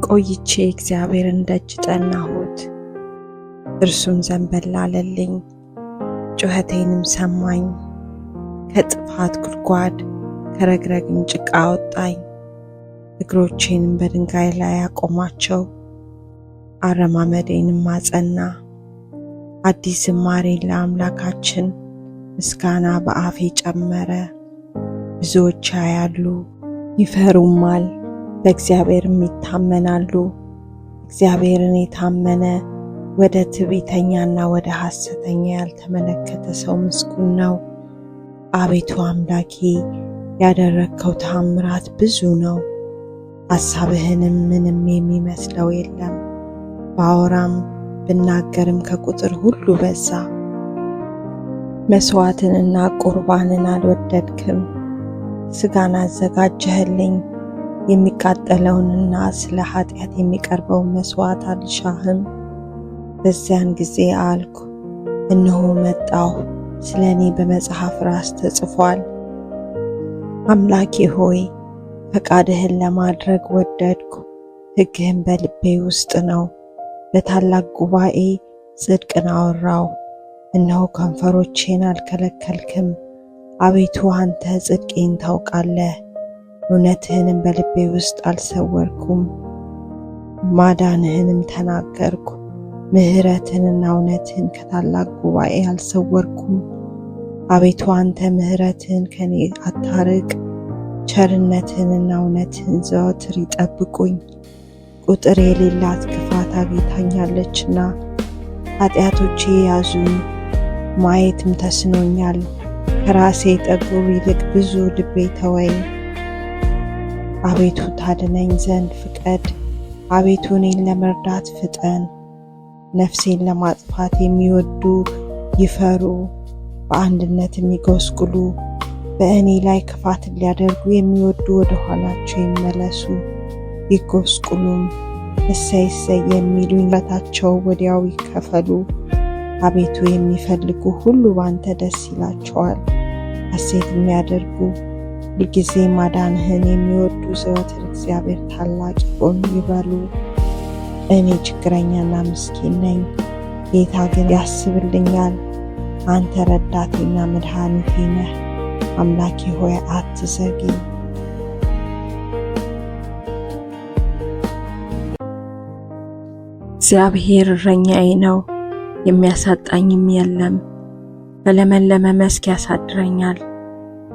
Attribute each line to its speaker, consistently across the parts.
Speaker 1: ቆይቼ እግዚአብሔርን ደጅ ጠናሁት፣ እርሱም ዘንበል አለልኝ፣ ጩኸቴንም ሰማኝ። ከጥፋት ጉድጓድ ከረግረግም ጭቃ አወጣኝ። እግሮቼንም በድንጋይ ላይ አቆማቸው፣ አረማመዴንም አጸና። አዲስ ዝማሬን ለአምላካችን ምስጋና በአፌ ጨመረ። ብዙዎች ያያሉ ይፈሩማል፣ በእግዚአብሔርም ይታመናሉ። እግዚአብሔርን የታመነ፣ ወደ ትዕቢተኛና ወደ ሐሰተኛ ያልተመለከተ ሰው ምስጉን ነው። አቤቱ አምላኬ፣ ያደረግከው ተአምራት ብዙ ነው። ሐሳብህንም ምንም የሚመስለው የለም። ባወራም ብናገርም ከቁጥር ሁሉ በዛ። መሥዋዕትንና ቁርባንን አልወደድክም፣ ሥጋን አዘጋጀህልኝ። የሚቃጠለውንና ስለ ኃጢአት የሚቀርበውን መሥዋዕት አልሻህም። በዚያን ጊዜ አልኩ፣ እነሆ መጣሁ፣ ስለ እኔ በመጽሐፍ ራስ ተጽፏል። አምላኬ ሆይ፣ ፈቃድህን ለማድረግ ወደድኩ፣ ሕግህም በልቤ ውስጥ ነው። በታላቅ ጉባኤ ጽድቅን አወራሁ፣ እነሆ ከንፈሮቼን አልከለከልክም። አቤቱ፣ አንተ ጽድቄን ታውቃለህ፣ እውነትህንም በልቤ ውስጥ አልሰወርኩም። ማዳንህንም ተናገርኩ፣ ምሕረትህንና እውነትህን ከታላቅ ጉባኤ አልሰወርኩም። አቤቱ፣ አንተ ምሕረትህን ከኔ አታርቅ፣ ቸርነትህንና እውነትህን ዘወትር ይጠብቁኝ። ቁጥር የሌላት ክፋት አግኝታኛለችና ኃጢአቶቼ ያዙኝ፣ ማየትም ተስኖኛል። ከራሴ ጠጉር ይልቅ ብዙ ልቤ ተወኝ። አቤቱ፣ ታድነኝ ዘንድ ፍቀድ። አቤቱ፣ እኔን ለመርዳት ፍጠን። ነፍሴን ለማጥፋት የሚወዱ ይፈሩ፣ በአንድነት የሚጎስቁሉ። በእኔ ላይ ክፋትን ሊያደርጉ የሚወዱ ወደ ኋላቸው ይመለሱ ይጎስቁሉም። እሰይ እሰይ የሚሉኝ በታቸው ወዲያው ይከፈሉ። አቤቱ፣ የሚፈልጉ ሁሉ ባንተ ደስ ይላቸዋል፣ ሐሴት የሚያደርጉ፣ ሁልጊዜ ማዳንህን የሚወዱ ዘወትር እግዚአብሔር ታላቅ ይሁን ይበሉ። እኔ ችግረኛና ምስኪን ነኝ፣ ጌታ ግን ያስብልኛል። አንተ ረዳቴና መድኃኒቴ ነህ። አምላኬ ሆይ፣ አትዘግይ። እግዚአብሔር እረኛዬ ነው፣ የሚያሳጣኝም የለም። በለመለመ መስክ ያሳድረኛል፣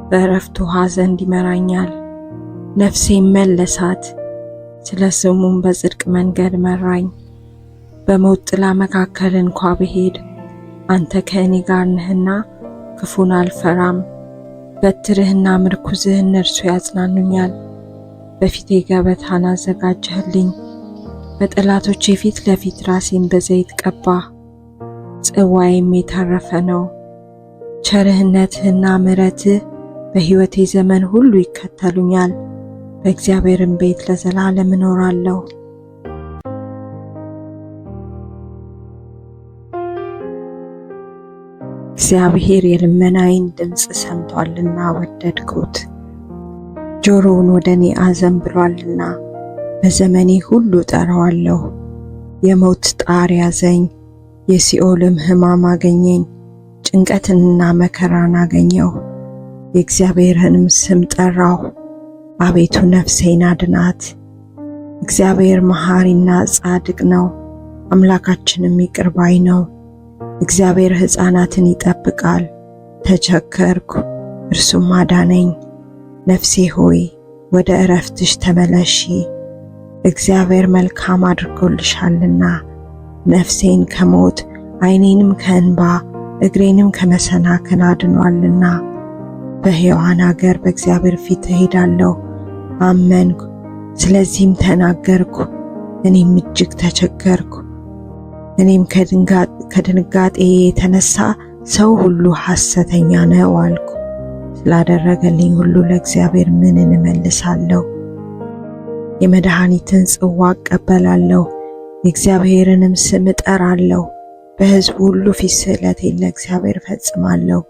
Speaker 1: በዕረፍት ውኃ ዘንድ ይመራኛል። ነፍሴን መለሳት፣ ስለ ስሙም በጽድቅ መንገድ መራኝ። በሞት ጥላ መካከል እንኳ ብሄድ አንተ ከእኔ ጋር ነህና ክፉን አልፈራም። በትርህና ምርኩዝህ እነርሱ ያጽናኑኛል። በፊቴ ገበታን አዘጋጀህልኝ፣ በጠላቶቼ ፊት ለፊት ራሴን በዘይት ቀባህ፣ ጽዋዬም የተረፈ ነው። ቸርነትህና ምሕረትህ በሕይወቴ ዘመን ሁሉ ይከተሉኛል፣ በእግዚአብሔርም ቤት ለዘላለም እኖራለሁ። እግዚአብሔር የልመናዬን ድምፅ ሰምቷልና ወደድኩት፣ ጆሮውን ወደ እኔ አዘንብሏልና በዘመኔ ሁሉ እጠራዋለሁ። የሞት ጣር ያዘኝ፣ የሲኦልም ሕማም አገኘኝ። ጭንቀትንና መከራን አገኘሁ፣ የእግዚአብሔርንም ስም ጠራሁ። አቤቱ፣ ነፍሴን አድናት። እግዚአብሔር መሐሪና ጻድቅ ነው፣ አምላካችንም ይቅር ባይ ነው። እግዚአብሔር ሕፃናትን ይጠብቃል። ተቸገርኩ፣ እርሱም አዳነኝ። ነፍሴ ሆይ፣ ወደ ዕረፍትሽ ተመለሺ፣ እግዚአብሔር መልካም አድርጎልሻልና። ነፍሴን ከሞት፣ ዓይኔንም ከእንባ፣ እግሬንም ከመሰናክል አድኗልና። በሕያዋን አገር በእግዚአብሔር ፊት እሄዳለሁ። አመንኩ፣ ስለዚህም ተናገርኩ። እኔም እጅግ ተቸገርኩ። እኔም ከድንጋጤ የተነሳ ሰው ሁሉ ሐሰተኛ ነው አልኩ። ስላደረገልኝ ሁሉ ለእግዚአብሔር ምንን እመልሳለሁ? የመድኃኒትን ጽዋ እቀበላለሁ፣ የእግዚአብሔርንም ስም እጠራለሁ። በሕዝቡ ሁሉ ፊት ስእለቴን ለእግዚአብሔር እፈጽማለሁ።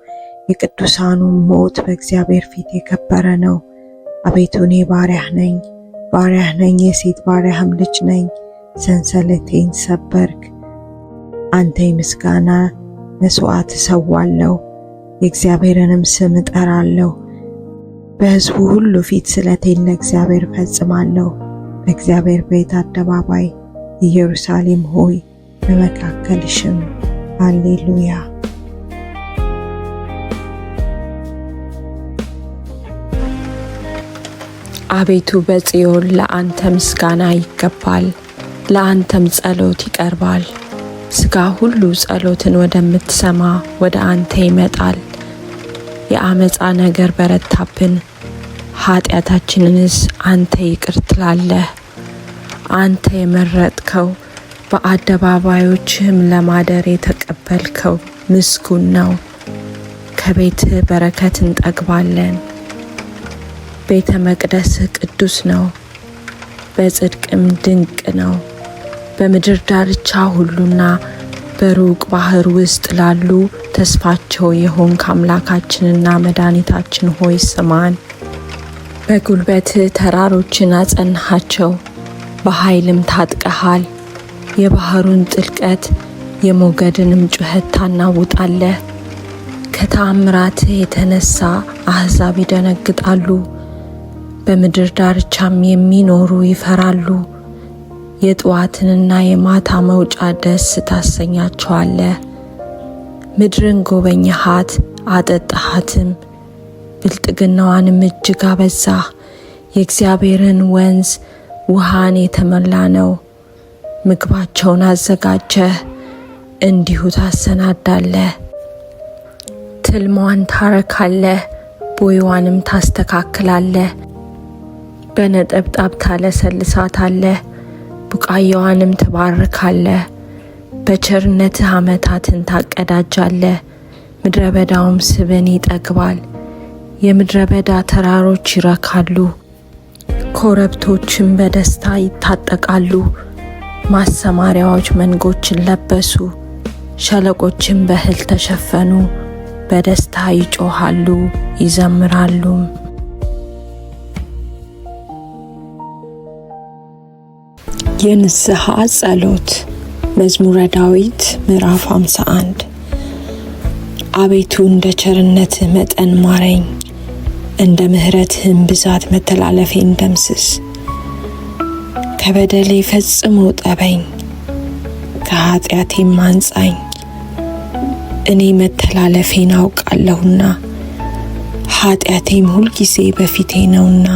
Speaker 1: የቅዱሳኑ ሞት በእግዚአብሔር ፊት የከበረ ነው። አቤቱ፣ እኔ ባሪያህ ነኝ፣ ባሪያህ ነኝ፣ የሴት ባሪያህም ልጅ ነኝ፣ ሰንሰለቴን ሰበርክ። አንተ የምስጋና መስዋዕት እሰዋለሁ፣ የእግዚአብሔርንም ስም እጠራለሁ። በሕዝቡ ሁሉ ፊት ስለቴን ለእግዚአብሔር እፈጽማለሁ። በእግዚአብሔር ቤት አደባባይ ኢየሩሳሌም ሆይ በመካከልሽም። ሃሌሉያ። አቤቱ በጽዮን ለአንተ ምስጋና ይገባል፣ ለአንተም ጸሎት ይቀርባል። ሥጋ ሁሉ ጸሎትን ወደምትሰማ ወደ አንተ ይመጣል። የአመፃ ነገር በረታብን፣ ኃጢአታችንንስ አንተ ይቅር ትላለህ። አንተ የመረጥከው በአደባባዮችህም ለማደር የተቀበልከው ምስጉን ነው። ከቤትህ በረከት እንጠግባለን። ቤተ መቅደስህ ቅዱስ ነው፣ በጽድቅም ድንቅ ነው። በምድር ዳርቻ ሁሉና በሩቅ ባህር ውስጥ ላሉ ተስፋቸው የሆንክ አምላካችንና መድኃኒታችን ሆይ ስማን። በጉልበትህ ተራሮችን አጸናሃቸው፣ በኃይልም ታጥቀሃል። የባህሩን ጥልቀት የሞገድንም ጩኸት ታናውጣለህ። ከተአምራትህ የተነሳ አሕዛብ ይደነግጣሉ፣ በምድር ዳርቻም የሚኖሩ ይፈራሉ። የጠዋትንና የማታ መውጫ ደስ ታሰኛቸዋለህ። ምድርን ጎበኘሃት አጠጣሃትም፣ ብልጥግናዋንም እጅግ አበዛህ። የእግዚአብሔርን ወንዝ ውሃን የተሞላ ነው። ምግባቸውን አዘጋጀህ፣ እንዲሁ ታሰናዳለህ። ትልሟን ታረካለህ፣ ቦይዋንም ታስተካክላለህ። በነጠብጣብ ታለሰልሳታለህ፣ ቡቃያዋንም ትባርካለህ። በቸርነትህ ዓመታትን ታቀዳጃለህ፣ ምድረ በዳውም ስብን ይጠግባል። የምድረ በዳ ተራሮች ይረካሉ፣ ኮረብቶችም በደስታ ይታጠቃሉ። ማሰማሪያዎች መንጎችን ለበሱ፣ ሸለቆችም በእህል ተሸፈኑ። በደስታ ይጮኻሉ ይዘምራሉ። የንስሐ ጸሎት። መዝሙረ ዳዊት ምዕራፍ 51። አቤቱ እንደ ቸርነትህ መጠን ማረኝ፣ እንደ ምሕረትህም ብዛት መተላለፌን ደምስስ። ከበደሌ ፈጽሞ ጠበኝ፣ ከኃጢአቴም አንጻኝ። እኔ መተላለፌን አውቃለሁና ኃጢአቴም ሁልጊዜ በፊቴ ነውና።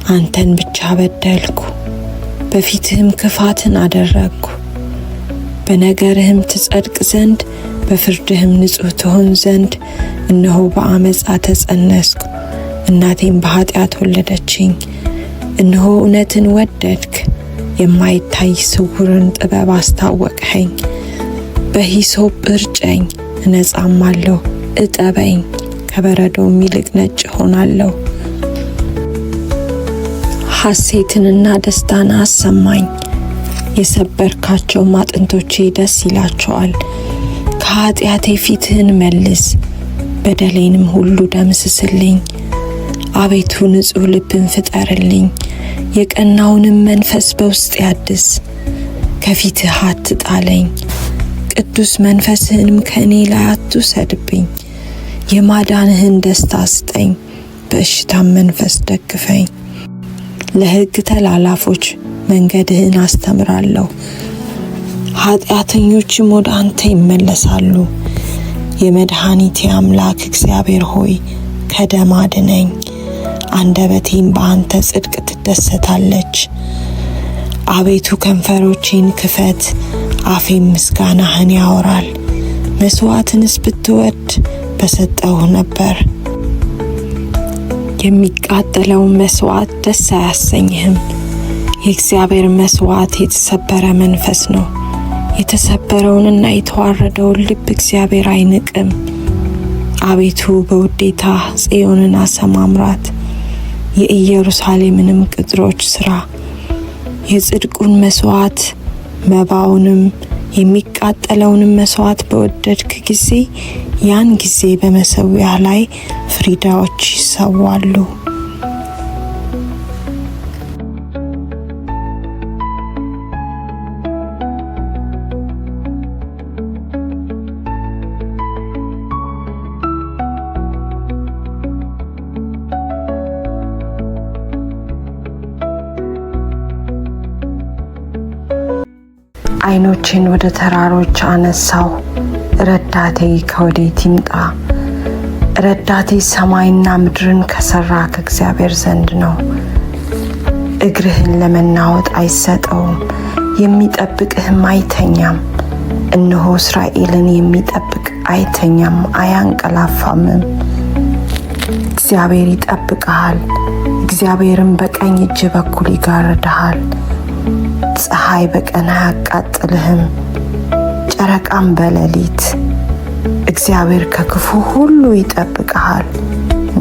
Speaker 1: አንተን ብቻ በደልኩ፣ በፊትህም ክፋትን አደረግኩ። በነገርህም ትጸድቅ ዘንድ በፍርድህም ንጹሕ ትሆን ዘንድ እነሆ በአመፃ ተጸነስኩ፣ እናቴም በኃጢአት ወለደችኝ። እነሆ እውነትን ወደድክ፣ የማይታይ ስውርን ጥበብ አስታወቅኸኝ። በሂሶጵ እርጨኝ እነጻማለሁ፣ እጠበኝ፣ ከበረዶም ይልቅ ነጭ እሆናለሁ። ሐሴትንና ደስታን አሰማኝ፣ የሰበርካቸው አጥንቶቼ ደስ ይላቸዋል። ከኃጢአቴ ፊትህን መልስ፣ በደሌንም ሁሉ ደምስስልኝ። አቤቱ ንጹሕ ልብን ፍጠርልኝ፣ የቀናውንም መንፈስ በውስጤ አድስ። ከፊትህ አትጣለኝ፣ ቅዱስ መንፈስህንም ከእኔ ላይ አትውሰድብኝ። የማዳንህን ደስታ ስጠኝ፣ በእሽታም መንፈስ ደግፈኝ። ለሕግ ተላላፎች መንገድህን አስተምራለሁ፣ ኃጢአተኞችም ወደ አንተ ይመለሳሉ። የመድኃኒቴ አምላክ እግዚአብሔር ሆይ ከደም አድነኝ። አንደበቴም በአንተ ጽድቅ ትደሰታለች። አቤቱ ከንፈሮቼን ክፈት፣ አፌም ምስጋናህን ያወራል። መስዋዕትንስ ብትወድ በሰጠሁህ ነበር። የሚቃጠለውን መስዋዕት ደስ አያሰኝህም። የእግዚአብሔር መስዋዕት የተሰበረ መንፈስ ነው። የተሰበረውንና የተዋረደውን ልብ እግዚአብሔር አይንቅም። አቤቱ በውዴታ ጽዮንን አሰማምራት፣ የኢየሩሳሌምንም ቅጥሮች ስራ። የጽድቁን መስዋዕት መባውንም የሚቃጠለውንም መስዋዕት በወደድክ ጊዜ ያን ጊዜ በመሠዊያህ ላይ ፍሪዳዎች ይሰዋሉ። ዓይኖቼን ወደ ተራሮች አነሳሁ፣ ረዳቴ ከወዴት ይምጣ? ረዳቴ ሰማይና ምድርን ከሠራ ከእግዚአብሔር ዘንድ ነው። እግርህን ለመናወጥ አይሰጠውም፣ የሚጠብቅህም አይተኛም። እነሆ እስራኤልን የሚጠብቅ አይተኛም አያንቀላፋምም። እግዚአብሔር ይጠብቅሃል፣ እግዚአብሔርም በቀኝ እጅ በኩል ይጋርድሃል። ፀሐይ በቀን አያቃጥልህም፣ ጨረቃም በሌሊት። እግዚአብሔር ከክፉ ሁሉ ይጠብቅሃል፣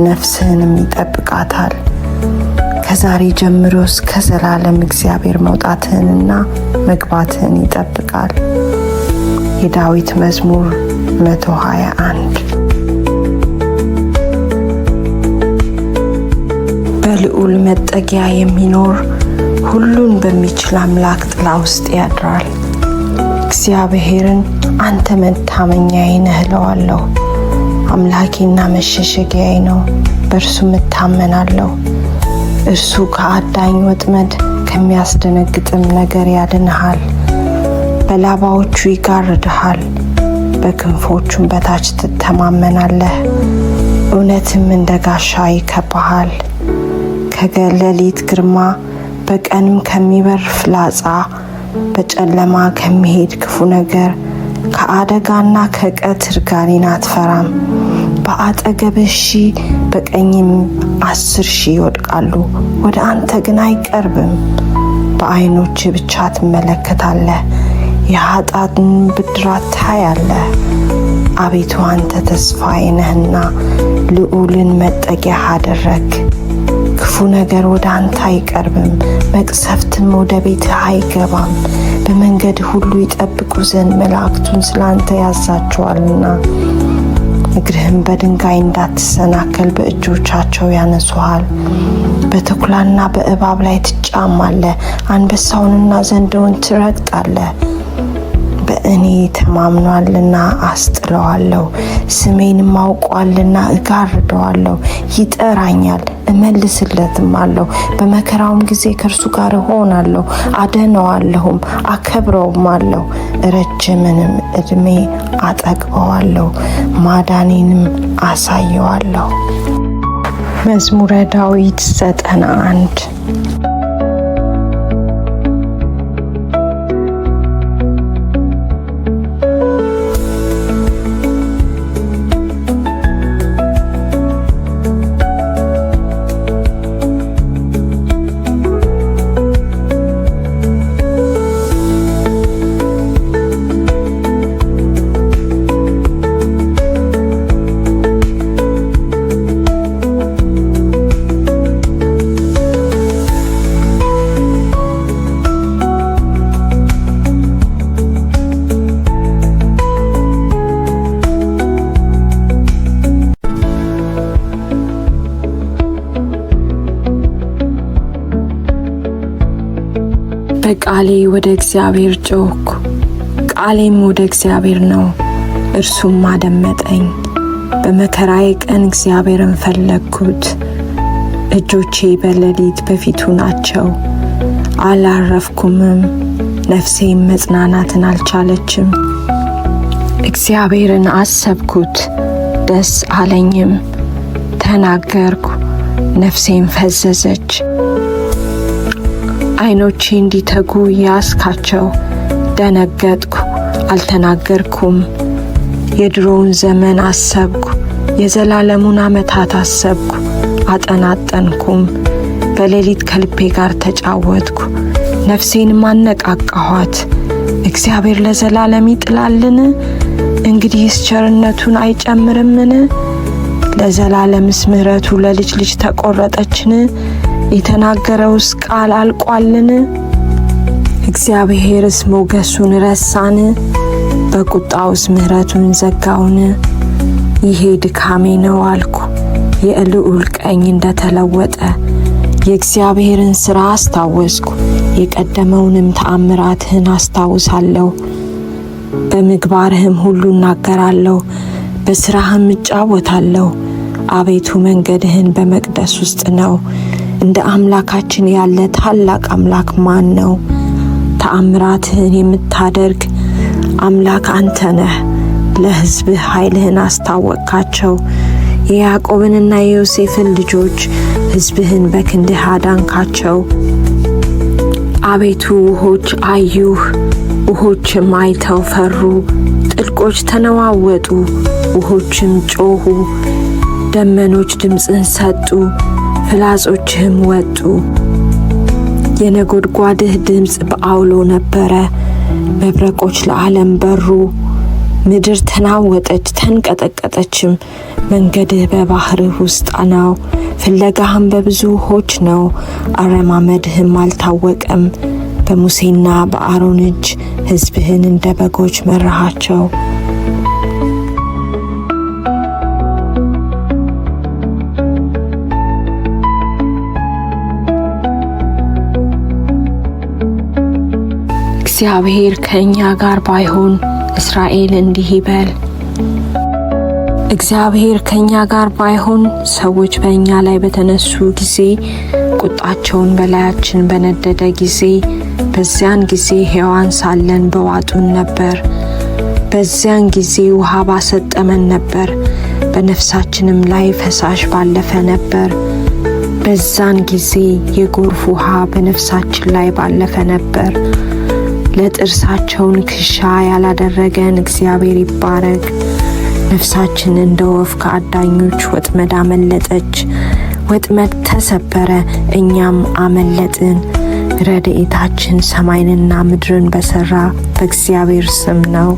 Speaker 1: ነፍስህንም ይጠብቃታል። ከዛሬ ጀምሮ እስከ ዘላለም እግዚአብሔር መውጣትህንና መግባትህን ይጠብቃል። የዳዊት መዝሙር 121። በልዑል መጠጊያ የሚኖር ሁሉን በሚችል አምላክ ጥላ ውስጥ ያድራል። እግዚአብሔርን አንተ መታመኛዬ ነህ እለዋለሁ። አምላኬና መሸሸጊያዬ ነው፣ በእርሱም እታመናለሁ። እርሱ ከአዳኝ ወጥመድ ከሚያስደነግጥም ነገር ያድንሃል። በላባዎቹ ይጋርድሃል፣ በክንፎቹም በታች ትተማመናለህ። እውነትም እንደ ጋሻ ይከብሃል። ከሌሊት ግርማ፣ በቀንም ከሚበር ፍላጻ፣ በጨለማ ከሚሄድ ክፉ ነገር፣ ከአደጋና ከቀትር ጋኔን አትፈራም። በአጠገብህ 1000 በቀኝም 10,000 ይወድቃሉ፣ ወደ አንተ ግን አይቀርብም። በዓይኖችህ ብቻ ትመለከታለህ፣ የኃጥአንን ብድራት ታያለህ። አቤቱ አንተ ተስፋዬ ነህና ልዑልን መጠጊያህ አደረግህ። ክፉ ነገር ወደ አንተ አይቀርብም፣ መቅሰፍትም ወደ ቤትህ አይገባም። በመንገድህ ሁሉ ይጠብቁ ዘንድ መላእክቱን ስለ አንተ ያዛቸዋልና፣ እግርህም በድንጋይ እንዳትሰናከል በእጆቻቸው ያነሱሃል። በተኩላና በእባብ ላይ ትጫማለህ፣ አንበሳውንና ዘንዶውን ትረግጣለህ። በእኔ ተማምኗልና አስጥለዋለሁ፣ ስሜንም አውቋልና እጋርደዋለሁ። ይጠራኛል እመልስለትም አለሁ። በመከራውም ጊዜ ከእርሱ ጋር እሆናለሁ፣ አድነዋለሁም አከብረውም አለሁ። ረጅምንም ዕድሜ አጠግበዋለሁ፣ ማዳኔንም አሳየዋለሁ። መዝሙረ ዳዊት 91። በቃሌ ወደ እግዚአብሔር ጮኽኩ፣ ቃሌም ወደ እግዚአብሔር ነው፣ እርሱም አደመጠኝ። በመከራዬ ቀን እግዚአብሔርን ፈለግኩት። እጆቼ በሌሊት በፊቱ ናቸው፣ አላረፍኩምም። ነፍሴም መጽናናትን አልቻለችም። እግዚአብሔርን አሰብኩት፣ ደስ አለኝም። ተናገርኩ፣ ነፍሴም ፈዘዘች። ዓይኖቼ እንዲተጉ ያስካቸው፣ ደነገጥኩ፣ አልተናገርኩም። የድሮውን ዘመን አሰብኩ፣ የዘላለሙን ዓመታት አሰብኩ፣ አጠናጠንኩም። በሌሊት ከልቤ ጋር ተጫወትኩ፣ ነፍሴንም አነቃቃኋት። እግዚአብሔር ለዘላለም ይጥላልን? እንግዲህስ ቸርነቱን አይጨምርምን? ለዘላለምስ ምሕረቱ ለልጅ ልጅ ተቆረጠችን? የተናገረውስ ቃል አልቋልን? እግዚአብሔርስ ሞገሱን ረሳን? በቁጣውስ ምሕረቱን ዘጋውን? ይሄ ድካሜ ነው አልኩ፣ የልዑል ቀኝ እንደተለወጠ። የእግዚአብሔርን ሥራ አስታወስኩ፣ የቀደመውንም ተአምራትህን አስታውሳለሁ። በምግባርህም ሁሉ እናገራለሁ፣ በሥራህም እጫወታለሁ። አቤቱ መንገድህን በመቅደስ ውስጥ ነው። እንደ አምላካችን ያለ ታላቅ አምላክ ማን ነው? ተአምራትህን የምታደርግ አምላክ አንተ ነህ። ለሕዝብህ ኃይልህን አስታወቅካቸው። የያዕቆብንና የዮሴፍን ልጆች ሕዝብህን በክንድህ አዳንካቸው። አቤቱ ውሆች አዩህ፣ ውሆችም አይተው ፈሩ። ጥልቆች ተነዋወጡ፣ ውሆችም ጮኹ። ደመኖች ድምፅን ሰጡ፣ ፍላጾችህም ወጡ። የነጎድጓድህ ድምፅ በአውሎ ነበረ። መብረቆች ለዓለም በሩ። ምድር ተናወጠች ተንቀጠቀጠችም። መንገድህ በባህርህ ውስጥ ነው፣ ፍለጋህም በብዙ ውኆች ነው። አረማመድህም አልታወቀም። በሙሴና በአሮን እጅ ሕዝብህን እንደ በጎች መራሃቸው። እግዚአብሔር ከእኛ ጋር ባይሆን እስራኤል እንዲህ ይበል። እግዚአብሔር ከእኛ ጋር ባይሆን ሰዎች በእኛ ላይ በተነሱ ጊዜ፣ ቁጣቸውን በላያችን በነደደ ጊዜ፣ በዚያን ጊዜ ሕያዋን ሳለን በዋጡን ነበር። በዚያን ጊዜ ውሃ ባሰጠመን ነበር፣ በነፍሳችንም ላይ ፈሳሽ ባለፈ ነበር። በዛን ጊዜ የጎርፍ ውሃ በነፍሳችን ላይ ባለፈ ነበር። ለጥርሳቸው ንክሻ ያላደረገን እግዚአብሔር ይባረክ። ነፍሳችን እንደ ወፍ ከአዳኞች ወጥመድ አመለጠች። ወጥመድ ተሰበረ፣ እኛም አመለጥን። ረድኤታችን ሰማይንና ምድርን በሰራ በእግዚአብሔር ስም ነው።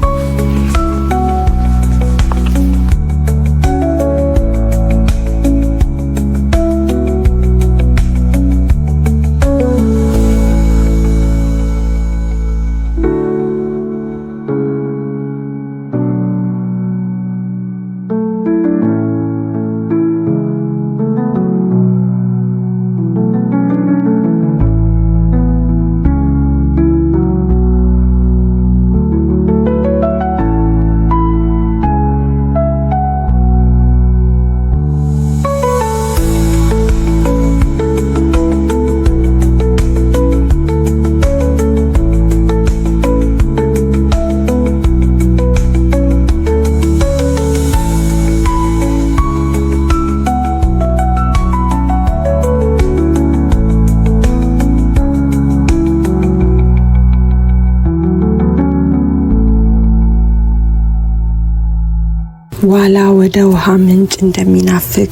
Speaker 1: ዋላ ወደ ውሃ ምንጭ እንደሚናፍቅ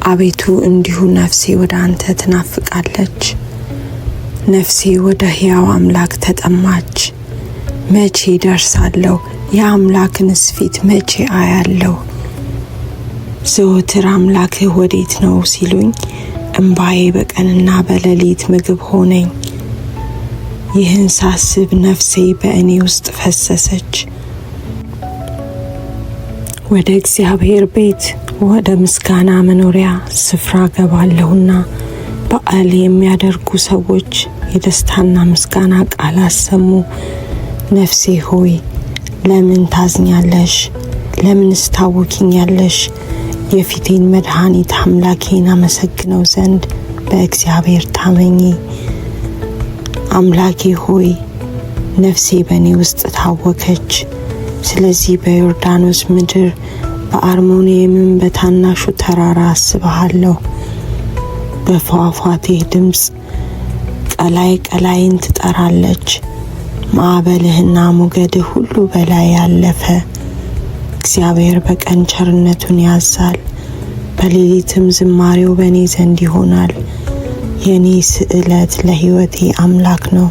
Speaker 1: አቤቱ እንዲሁ ነፍሴ ወደ አንተ ትናፍቃለች። ነፍሴ ወደ ሕያው አምላክ ተጠማች። መቼ ደርሳለሁ? የአምላክንስ ፊት መቼ አያለሁ? ዘወትር አምላክህ ወዴት ነው ሲሉኝ እምባዬ በቀንና በሌሊት ምግብ ሆነኝ። ይህን ሳስብ ነፍሴ በእኔ ውስጥ ፈሰሰች። ወደ እግዚአብሔር ቤት ወደ ምስጋና መኖሪያ ስፍራ ገባለሁና በዓል የሚያደርጉ ሰዎች የደስታና ምስጋና ቃል አሰሙ። ነፍሴ ሆይ ለምን ታዝኛለሽ? ለምንስ ታውኪኛለሽ? የፊቴን መድኃኒት አምላኬን አመሰግነው ዘንድ በእግዚአብሔር ታመኚ። አምላኬ ሆይ ነፍሴ በእኔ ውስጥ ታወከች። ስለዚህ በዮርዳኖስ ምድር በአርሞንኤምም በታናሹ ተራራ አስብሃለሁ። በፏፏቴህ ድምፅ ቀላይ ቀላይን ትጠራለች። ማዕበልህና ሞገድህ ሁሉ በላይ ያለፈ። እግዚአብሔር በቀን ቸርነቱን ያዛል፣ በሌሊትም ዝማሬው በእኔ ዘንድ ይሆናል። የእኔ ስዕለት ለሕይወቴ አምላክ ነው።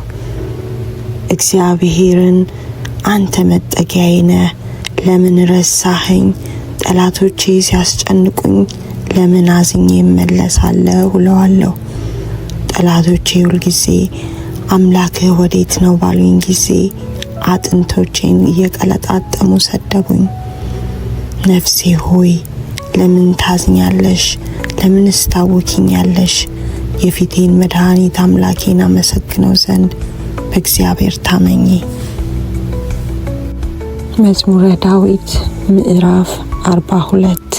Speaker 1: እግዚአብሔርን አንተ መጠጊያዬ ነህ፣ ለምን ረሳኸኝ? ጠላቶቼ ሲያስጨንቁኝ ለምን አዝኜ እመለሳለሁ እለዋለሁ። ጠላቶቼ ሁልጊዜ አምላክህ ወዴት ነው ባሉኝ ጊዜ አጥንቶቼን እየቀለጣጠሙ ሰደቡኝ። ነፍሴ ሆይ ለምን ታዝኛለሽ? ለምንስ ታውኪኛለሽ? የፊቴን መድኃኒት አምላኬን አመሰግነው ዘንድ በእግዚአብሔር ታመኚ። መዝሙረ ዳዊት ምዕራፍ 42።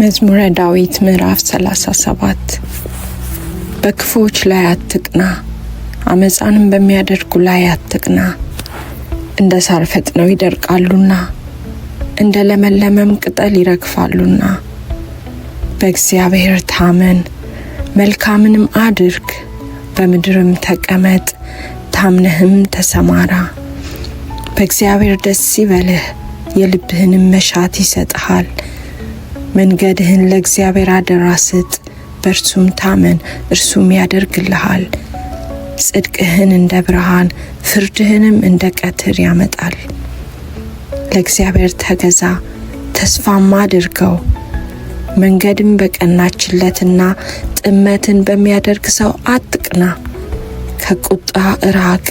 Speaker 1: መዝሙረ ዳዊት ምዕራፍ 37። በክፉዎች ላይ አትቅና፣ አመፃንም በሚያደርጉ ላይ አትቅና። እንደ ሳር ፈጥነው ይደርቃሉና እንደ ለመለመም ቅጠል ይረግፋሉና። በእግዚአብሔር ታመን፣ መልካምንም አድርግ፣ በምድርም ተቀመጥ፣ ታምነህም ተሰማራ። በእግዚአብሔር ደስ ይበልህ፣ የልብህንም መሻት ይሰጥሃል። መንገድህን ለእግዚአብሔር አደራ ስጥ፣ በእርሱም ታመን፣ እርሱም ያደርግልሃል። ጽድቅህን እንደ ብርሃን ፍርድህንም እንደ ቀትር ያመጣል። ለእግዚአብሔር ተገዛ፣ ተስፋም አድርገው። መንገድን በቀናችለትና ጥመትን በሚያደርግ ሰው አትቅና። ከቁጣ እራቅ፣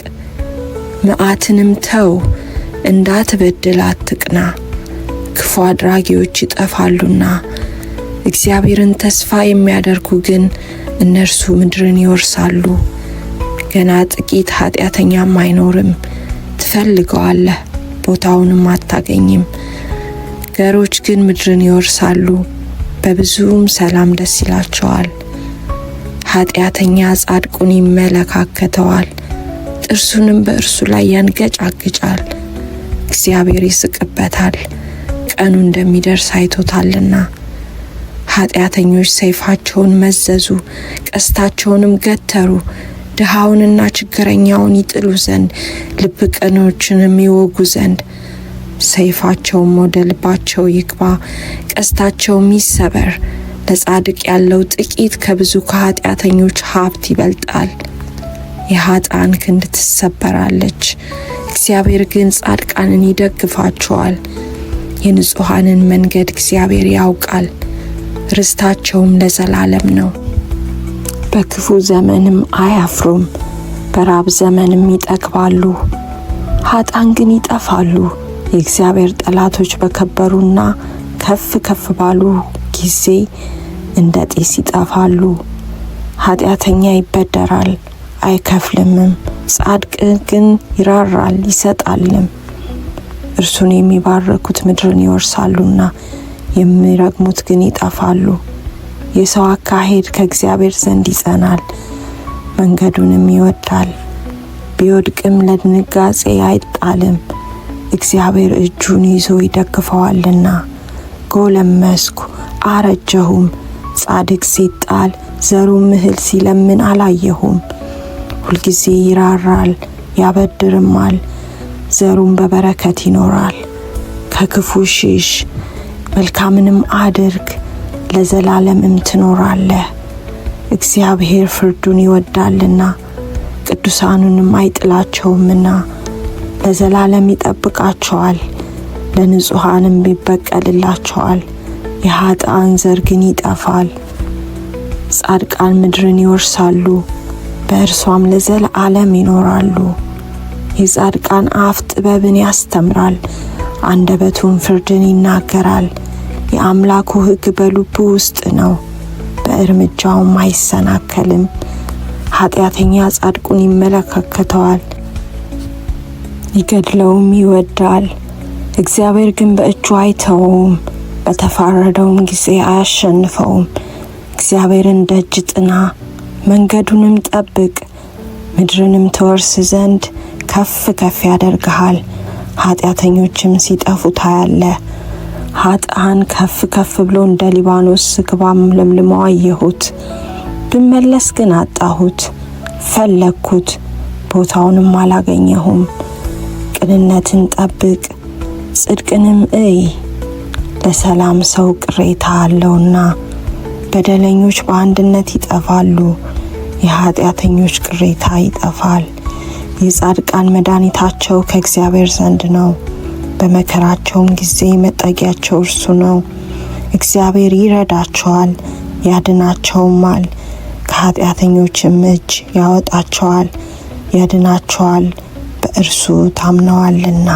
Speaker 1: መዓትንም ተው፣ እንዳትበድል አትቅና። ክፉ አድራጊዎች ይጠፋሉና፣ እግዚአብሔርን ተስፋ የሚያደርጉ ግን እነርሱ ምድርን ይወርሳሉ። ገና ጥቂት ኃጢአተኛም አይኖርም። ትፈልገዋለህ፣ ቦታውንም አታገኝም። ገሮች ግን ምድርን ይወርሳሉ፣ በብዙም ሰላም ደስ ይላቸዋል። ኃጢአተኛ ጻድቁን ይመለካከተዋል፣ ጥርሱንም በእርሱ ላይ ያንገጫግጫል። እግዚአብሔር ይስቅበታል፣ ቀኑ እንደሚደርስ አይቶታልና። ኃጢአተኞች ሰይፋቸውን መዘዙ፣ ቀስታቸውንም ገተሩ፣ ድሃውንና ችግረኛውን ይጥሉ ዘንድ ልብ ቅኖችንም ይወጉ ዘንድ። ሰይፋቸውም ወደ ልባቸው ይግባ፣ ቀስታቸውም ይሰበር። ለጻድቅ ያለው ጥቂት ከብዙ ከኃጢአተኞች ሀብት ይበልጣል። የኃጥአን ክንድ ትሰበራለች፣ እግዚአብሔር ግን ጻድቃንን ይደግፋቸዋል። የንጹሐንን መንገድ እግዚአብሔር ያውቃል፣ ርስታቸውም ለዘላለም ነው። በክፉ ዘመንም አያፍሩም፣ በራብ ዘመንም ይጠግባሉ። ኃጥአን ግን ይጠፋሉ። የእግዚአብሔር ጠላቶች በከበሩና ከፍ ከፍ ባሉ ጊዜ እንደ ጢስ ይጠፋሉ። ኃጢአተኛ ይበደራል አይከፍልምም፣ ጻድቅ ግን ይራራል ይሰጣልም። እርሱን የሚባርኩት ምድርን ይወርሳሉና የሚረግሙት ግን ይጠፋሉ። የሰው አካሄድ ከእግዚአብሔር ዘንድ ይጸናል፣ መንገዱንም ይወዳል። ቢወድቅም ለድንጋጼ አይጣልም፣ እግዚአብሔር እጁን ይዞ ይደግፈዋልና። ጎለመስኩ አረጀሁም፣ ጻድቅ ሲጣል ዘሩም እህል ሲለምን አላየሁም። ሁልጊዜ ይራራል ያበድርማል፣ ዘሩም በበረከት ይኖራል። ከክፉ ሽሽ፣ መልካምንም አድርግ፣ ለዘላለምም ትኖራለህ። እግዚአብሔር ፍርዱን ይወዳልና ቅዱሳኑንም አይጥላቸውምና። ለዘላለም ይጠብቃቸዋል፣ ለንጹሐንም ይበቀልላቸዋል። የኃጥአን ዘር ግን ይጠፋል። ጻድቃን ምድርን ይወርሳሉ፣ በእርሷም ለዘላለም ይኖራሉ። የጻድቃን አፍ ጥበብን ያስተምራል፣ አንደበቱም ፍርድን ይናገራል። የአምላኩ ሕግ በልቡ ውስጥ ነው፣ በእርምጃውም አይሰናከልም። ኃጢአተኛ ጻድቁን ይመለከተዋል፣ ሊገድለውም ይወዳል። እግዚአብሔር ግን በእጁ አይተወውም፣ በተፋረደውም ጊዜ አያሸንፈውም። እግዚአብሔርን ደጅ ጥና፣ መንገዱንም ጠብቅ፣ ምድርንም ትወርስ ዘንድ ከፍ ከፍ ያደርግሃል። ኃጢአተኞችም ሲጠፉ ታያለህ። ኃጥአን ከፍ ከፍ ብሎ እንደ ሊባኖስ ዝግባም ለምልሞ አየሁት። ብመለስ ግን አጣሁት፣ ፈለግኩት፣ ቦታውንም አላገኘሁም። ቅንነትን ጠብቅ፣ ጽድቅንም እይ፣ ለሰላም ሰው ቅሬታ አለውና። በደለኞች በአንድነት ይጠፋሉ፣ የኃጢአተኞች ቅሬታ ይጠፋል። የጻድቃን መድኃኒታቸው ከእግዚአብሔር ዘንድ ነው፣ በመከራቸውም ጊዜ መጠጊያቸው እርሱ ነው። እግዚአብሔር ይረዳቸዋል ያድናቸውማል፣ ከኃጢአተኞችም እጅ ያወጣቸዋል ያድናቸዋል፣ በእርሱ ታምነዋልና።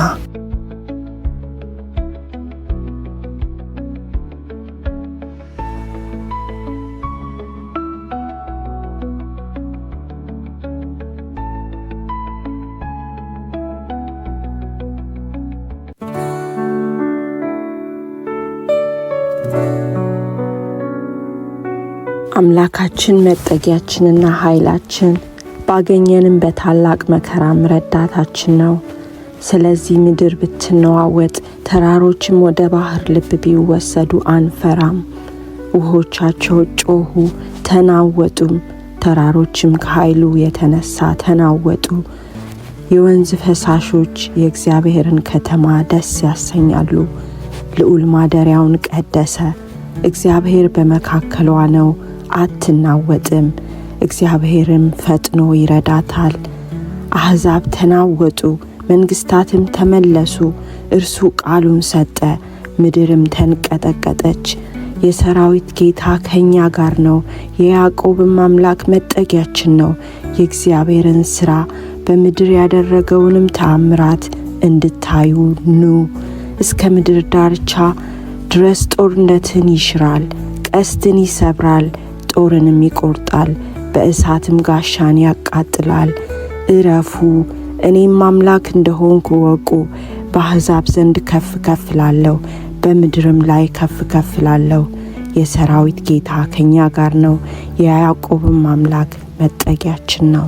Speaker 1: አምላካችን መጠጊያችንና ኃይላችን ባገኘንም በታላቅ መከራም ረዳታችን ነው። ስለዚህ ምድር ብትነዋወጥ ተራሮችም ወደ ባህር ልብ ቢወሰዱ አንፈራም። ውሆቻቸው ጮኹ ተናወጡም፣ ተራሮችም ከኃይሉ የተነሳ ተናወጡ። የወንዝ ፈሳሾች የእግዚአብሔርን ከተማ ደስ ያሰኛሉ። ልዑል ማደሪያውን ቀደሰ። እግዚአብሔር በመካከሏ ነው፣ አትናወጥም። እግዚአብሔርም ፈጥኖ ይረዳታል። አሕዛብ ተናወጡ፣ መንግስታትም ተመለሱ። እርሱ ቃሉን ሰጠ፣ ምድርም ተንቀጠቀጠች። የሰራዊት ጌታ ከእኛ ጋር ነው፣ የያዕቆብም አምላክ መጠጊያችን ነው። የእግዚአብሔርን ሥራ በምድር ያደረገውንም ተአምራት እንድታዩ ኑ። እስከ ምድር ዳርቻ ድረስ ጦርነትን ይሽራል፣ ቀስትን ይሰብራል፣ ጦርንም ይቆርጣል፣ በእሳትም ጋሻን ያቃጥላል። እረፉ፣ እኔም አምላክ እንደሆንኩ እወቁ። በአሕዛብ ዘንድ ከፍ ከፍ እላለሁ፣ በምድርም ላይ ከፍ ከፍ እላለሁ። የሰራዊት ጌታ ከእኛ ጋር ነው፣ የያዕቆብም አምላክ መጠጊያችን ነው።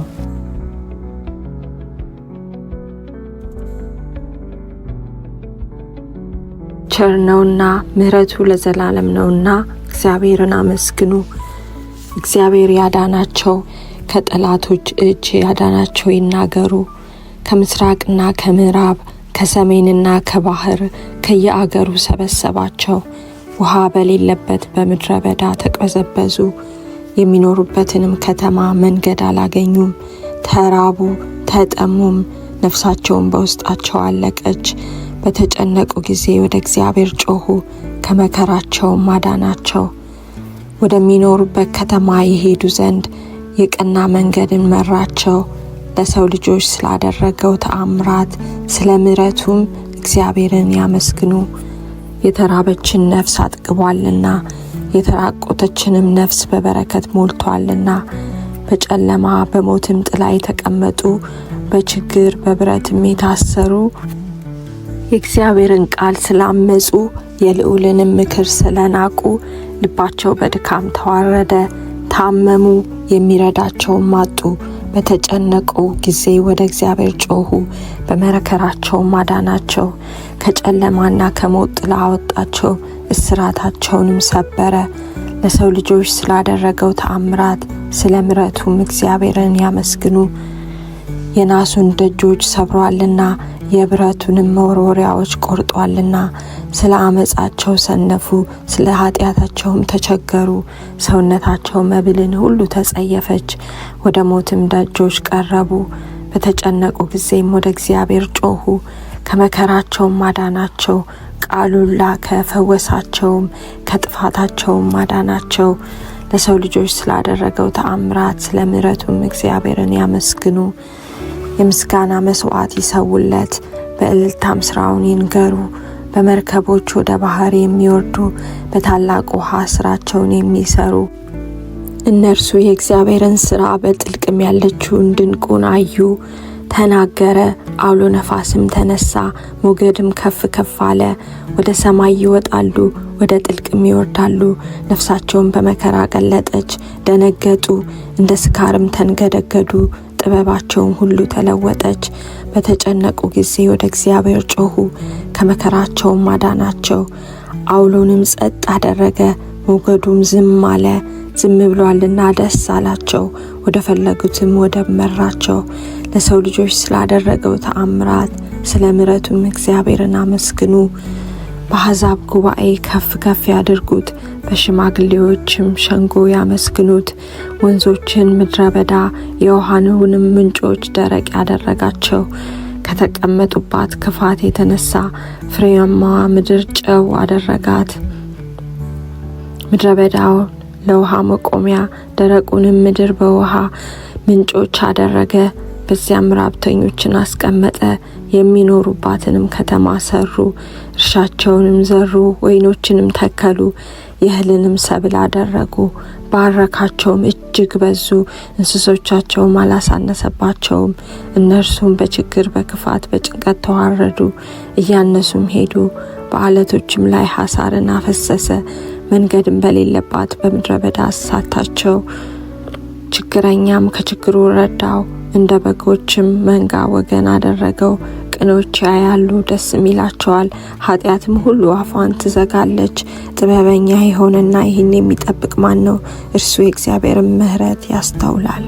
Speaker 1: ቸር ነውና ምሕረቱ ለዘላለም ነውና እግዚአብሔርን አመስግኑ። እግዚአብሔር ያዳናቸው ከጠላቶች እጅ ያዳናቸው ይናገሩ። ከምስራቅና ከምዕራብ ከሰሜንና ከባህር ከየአገሩ ሰበሰባቸው። ውሃ በሌለበት በምድረ በዳ ተቅበዘበዙ። የሚኖሩበትንም ከተማ መንገድ አላገኙም። ተራቡ፣ ተጠሙም፣ ነፍሳቸውን በውስጣቸው አለቀች። በተጨነቁ ጊዜ ወደ እግዚአብሔር ጮኹ፣ ከመከራቸውም አዳናቸው። ወደሚኖሩበት ከተማ የሄዱ ዘንድ የቀና መንገድን መራቸው። ለሰው ልጆች ስላደረገው ተአምራት ስለ ምሕረቱም እግዚአብሔርን ያመስግኑ። የተራበችን ነፍስ አጥግቧልና የተራቆተችንም ነፍስ በበረከት ሞልቷልና። በጨለማ በሞትም ጥላ የተቀመጡ በችግር በብረትም የታሰሩ የእግዚአብሔርን ቃል ስላመጹ የልዑልንም ምክር ስለናቁ ልባቸው በድካም ተዋረደ፣ ታመሙ፣ የሚረዳቸውም አጡ። በተጨነቁ ጊዜ ወደ እግዚአብሔር ጮኹ፣ በመከራቸውም አዳናቸው። ከጨለማና ከሞት ጥላ አወጣቸው፣ እስራታቸውንም ሰበረ። ለሰው ልጆች ስላደረገው ተአምራት ስለ ምሕረቱም እግዚአብሔርን ያመስግኑ። የናሱን ደጆች ሰብሯልና የብረቱንም መወርወሪያዎች ቆርጧልና። ስለ አመጻቸው ሰነፉ፣ ስለ ኃጢአታቸውም ተቸገሩ። ሰውነታቸው መብልን ሁሉ ተጸየፈች፣ ወደ ሞትም ደጆች ቀረቡ። በተጨነቁ ጊዜም ወደ እግዚአብሔር ጮኹ፣ ከመከራቸውም አዳናቸው። ቃሉን ላከ ፈወሳቸውም፣ ከጥፋታቸውም አዳናቸው። ለሰው ልጆች ስላደረገው ተአምራት ስለ ምሕረቱም እግዚአብሔርን ያመስግኑ። የምስጋና መስዋዕት ይሰውለት፣ በእልልታም ስራውን ይንገሩ። በመርከቦች ወደ ባህር የሚወርዱ በታላቅ ውሃ ስራቸውን የሚሰሩ እነርሱ የእግዚአብሔርን ስራ በጥልቅም ያለችውን ድንቁን አዩ። ተናገረ፣ አውሎ ነፋስም ተነሳ፣ ሞገድም ከፍ ከፍ አለ። ወደ ሰማይ ይወጣሉ፣ ወደ ጥልቅም ይወርዳሉ። ነፍሳቸውን በመከራ ቀለጠች፣ ደነገጡ፣ እንደ ስካርም ተንገደገዱ። ጥበባቸውም ሁሉ ተለወጠች። በተጨነቁ ጊዜ ወደ እግዚአብሔር ጮኹ፣ ከመከራቸውም አዳናቸው። አውሎንም ጸጥ አደረገ፣ ሞገዱም ዝም አለ። ዝም ብሏልና ደስ አላቸው፣ ወደ ፈለጉትም ወደብ መራቸው። ለሰው ልጆች ስላደረገው ተአምራት ስለ ምሕረቱም እግዚአብሔርን አመስግኑ። በአሕዛብ ጉባኤ ከፍ ከፍ ያድርጉት፣ በሽማግሌዎችም ሸንጎ ያመስግኑት። ወንዞችን ምድረ በዳ የውሃንንም ምንጮች ደረቅ ያደረጋቸው ከተቀመጡባት ክፋት የተነሳ ፍሬያማዋ ምድር ጨው አደረጋት። ምድረ በዳውን ለውሃ መቆሚያ ደረቁንም ምድር በውሃ ምንጮች አደረገ። በዚያም ራብተኞችን አስቀመጠ። የሚኖሩባትንም ከተማ ሰሩ፣ እርሻቸውንም ዘሩ፣ ወይኖችንም ተከሉ፣ የእህልንም ሰብል አደረጉ። ባረካቸውም፣ እጅግ በዙ፣ እንስሶቻቸውም አላሳነሰባቸውም። እነርሱም በችግር በክፋት በጭንቀት ተዋረዱ፣ እያነሱም ሄዱ። በዓለቶችም ላይ ሐሳርን አፈሰሰ፣ መንገድም በሌለባት በምድረ በዳ አሳታቸው። ችግረኛም ከችግሩ ረዳው፣ እንደ በጎችም መንጋ ወገን አደረገው። ቅኖች ያያሉ ደስም ይላቸዋል፣ ኃጢአትም ሁሉ አፏን ትዘጋለች። ጥበበኛ የሆነና ይህን የሚጠብቅ ማን ነው? እርሱ የእግዚአብሔርን ምሕረት ያስተውላል።